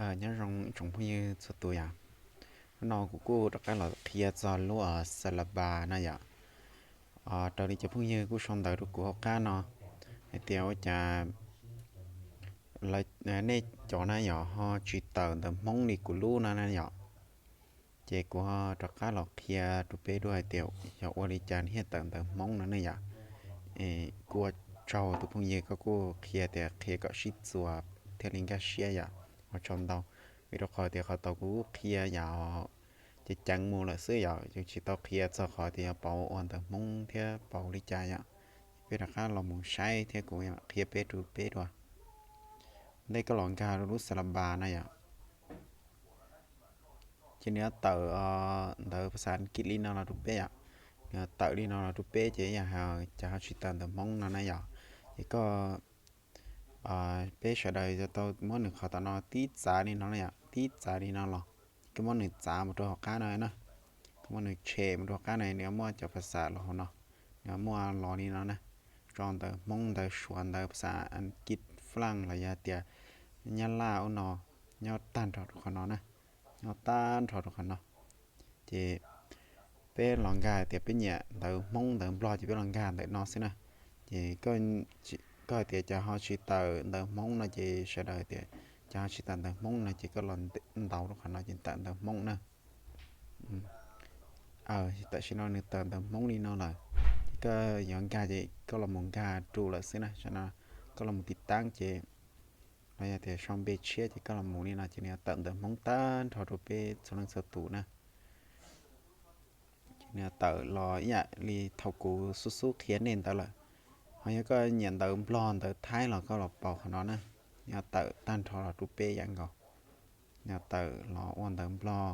Nyob zoo ib tsoom phooj ywg txhua tus yom. Hnub no kuv kuj rov qab los qhia txog lub Xalabas no yom. Raws li cov phooj ywg kuj sau ntawv rau kuv hauv qab no hais tias ua cas nej cov na yom ho tsis tawm ntawv Hmoob li kuv lub no na yom. Ces kuv ho rov qab los qhia rau peb dua hais tias yog ua li cas thiaj tawm ntawv Hmoob no ne yom. Kuj ua tsaug tus phooj ywg koj kuj qhia tias qhia kom sib txuas thiaj li nkag siab yom, ua tsaug ntau. Vim rau qhov tias qhov tau kuv qhia yom, ces ceev mus lawm xwb yom, yus tsis tau qhia txog qhov tias yog pauv ua ntawv Hmoob thiab pauv li cas yom. Peb rov qab los mus saib thiab kuv qhia peb rau peb dua. Ntej koj los nkag rau lub Xalabas na yom, ces nws yuav tawm ntawv phas xas Askiv li no los rau peb yom. Nws yuav tawm li no los rau peb ces yam hais cas ho tsis tawm ntawv Hmoob no na yom. Ces koj, peb sawv daws yuav tau muab nws qhov tom no tib txav li no na yom, tib txav li no los, ces koj muab nws txav mus rau hauv qab no na. Koj muab nws tshem mus rau hauv qab no, nws yuav muaj cov phas xas los hauv no, nws yuav muaj los li no na, tso ntawv Hmoob, ntawv Suav, ntawv phas xas Askiv, Flaaj los yog tias Nyab Laj ub no nyob tag nrho rau qhov no na, nyob tag nrho rau qhov no. Ces peb los nkag tias peb nyiam ntawv Hmoob ntawv Nplog ces peb los nkag ntawm no xwb na. Ces koj hais tias cas ho tsis tawm ntawv Hmoob no ces sawv daws tias cas ho tsis tawm ntawv Hmoob no ces koj los ntaus rau qhov no ces tawm ntawv Hmoob na. Tam sim no nws tawm ntawv Hmoob li no lawm, ces koj yuav nkag ces koj los mus nkag rau lawm xwb na. Koj los mus tiv taab ces los yog tias sau npe tshiab ces koj los mus li no ces nws yuav tawm ntawv Hmoob tag nrho rau peb txhua leej txhua tus na. Ces nws yuav tawm los ib yam li thaum kuv xub xub qhia nej ntawd lawm. Ho yog koj nyiam ntawv Nplog ntawv Thaib los koj los pauv qhov no na, nws yuav tawm tag nrho los rau peb yam nkaus. Nws yuav tawm los ua ntawv Nplog,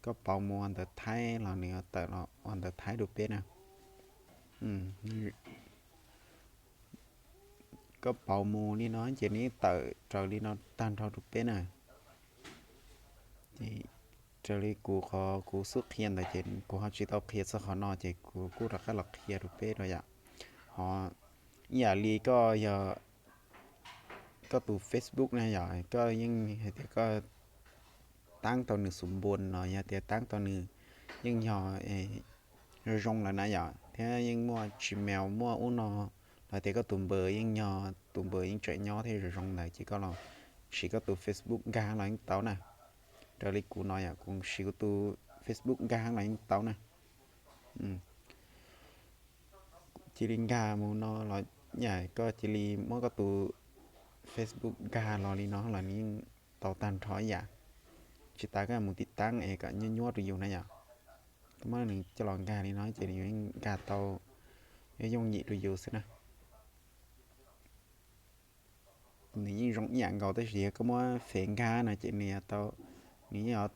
koj pauv mus ua ntawv Thaib los nws yuav tawm los ua ntawv Thaib rau peb na. Koj pauv mus li no ces nws yeej tawm raws li no tag nrho rau peb na. Raws li kuv qhov kuv xub qhia ntawd ces kuv ho tsis tau qhia txog qhov no ces kuv kuj rov qab los qhia rau peb rau yom. Ho ib yam li koj yog koj tus Facebook na yom, koj yeej hais tias koj taab tau nws xum npun los yog tias taab tau nws yeej yog zoo zoo lawm na yom, thiab yeej muaj Gmail muaj ub no, los tias koj tus npawb yeej yog tus npawb yeej tseem nyob thiab zoo zoo ntawd ces koj los siv koj tus Facebook nkag los yeej tau na. Raws li kuv no yom, kuv siv kuv tus Facebook nkag los yeej tau na. Cia li nkag mus no los yom, koj cia li muab koj tus Facebook nkag los li no los nws yeej tau tag nrho ib yam. Tsis tas koj mus tiv taab es kom nyuaj nyuaj rau yus na yom. Koj muab nws coj los nkag li no ces nws yeej nkag tau, yooj yooj yim rau yus xwb na. Nws yeej zoo ib yam nkaus tab sis yog koj muab fem nkag no ces nws tau, nws yeej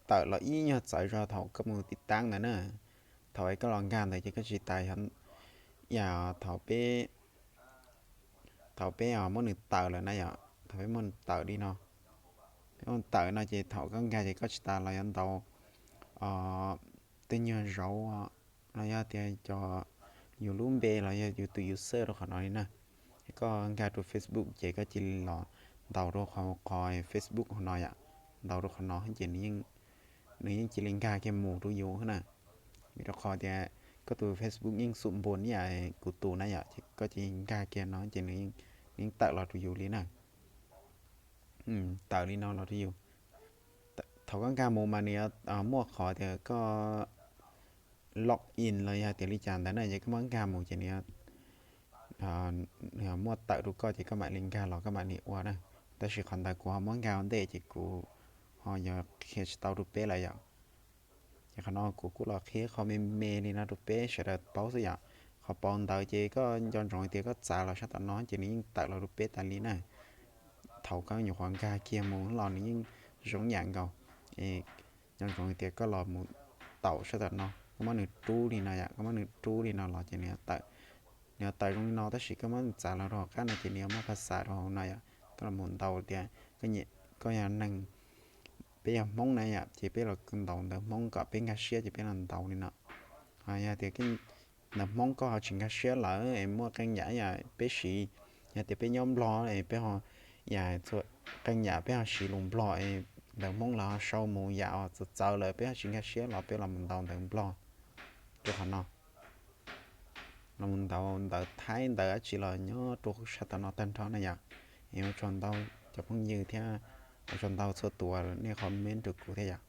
tawm los ib nyuag txawv zog thaum koj mus tiv taab ntawd na. Thaum es koj los nkag ntawd ces koj tsis tas yog, yam thaum peb, thaum peb muab nws tawm lawm na yom, thaum peb muab nws tawm li no, peb muab tawm no ces thaum koj nkag ces koj tsis tas los yuav ntaus tej nyuag zauv los yog tias cov yus lub npe los yog yus tus user rau qhov no li na. Koj nkag rau Facebook ces koj cia li los ntaus rau qhov, qhov Facebook hauv no yom, ntaus rau qhov no ces nws yeej cia li nkag kiag mus rau yus na. Vim rau qhov tias koj tus Facebook yeej xum npun ib yam kuv tus na yom, ces koj cia li nkag kiag no ces nws yeej tawm los rau yus li na. Tawm li no los rau yus. Thaum koj nkag mus mas nws yuav muaj qhov tias koj log in los yog tias li cas ntawd na, ces koj muab nkag mus ces nws muaj tawm rau koj ces koj mam li nkag los koj mam li ua na. Tab sis qhov ntawd kuv ho muab nkag ua ntej ces kuv ho yog qhia tsis tau rau peb lawm yom. Ces qhov no kuv kuj los qhia qhov me me li no rau peb sawv daws paub xwb yom. Qhov pauv ntawv ces koj nco ntsoov tias koj txav los sab tom no ces nws yeej tawm los rau peb tas li na. Thaum koj nyuam qhuav nkag kiag mus los nws yeej zoo yam nkaus. Nco ntsoov tias koj los mus taus sab tom no, koj muab nws rub li no yom, koj muab nws rub li no los ces nws tawm, nws tawm zoo li no tab sis koj muab txav los rau hauv qab no ces nws yuav muaj phas xas rau hauv no yom. Koj los mus ntaus tias koj yog neeg, peb yog Hmoob na yom, ces peb los ntaus ntawv Hmoob kom peb nkag siab ces peb los ntaus li no. Ho yog tias ntawv Hmoob koj ho tsis nkag siab lawm es muaj qee yam yam peb siv, yog tias peb nyob Nplog es peb ho Yam txhua qee yam peb ho siv lus Nplog, ntawv Hmoob los ho sau mus, yam txawv txawv lawm peb ho tsis nkag siab los peb los mus ntaus ntawv Nplog rau qhov no. Los mus ntaus ntawv Thaib ntawv dab tsi los nyob rau sab tom no tag nrho na yom. Es ua tsaug ntau cov phooj ywg thiab ua tsaug ntau txhua tus nej comment rau kuv thiab yom.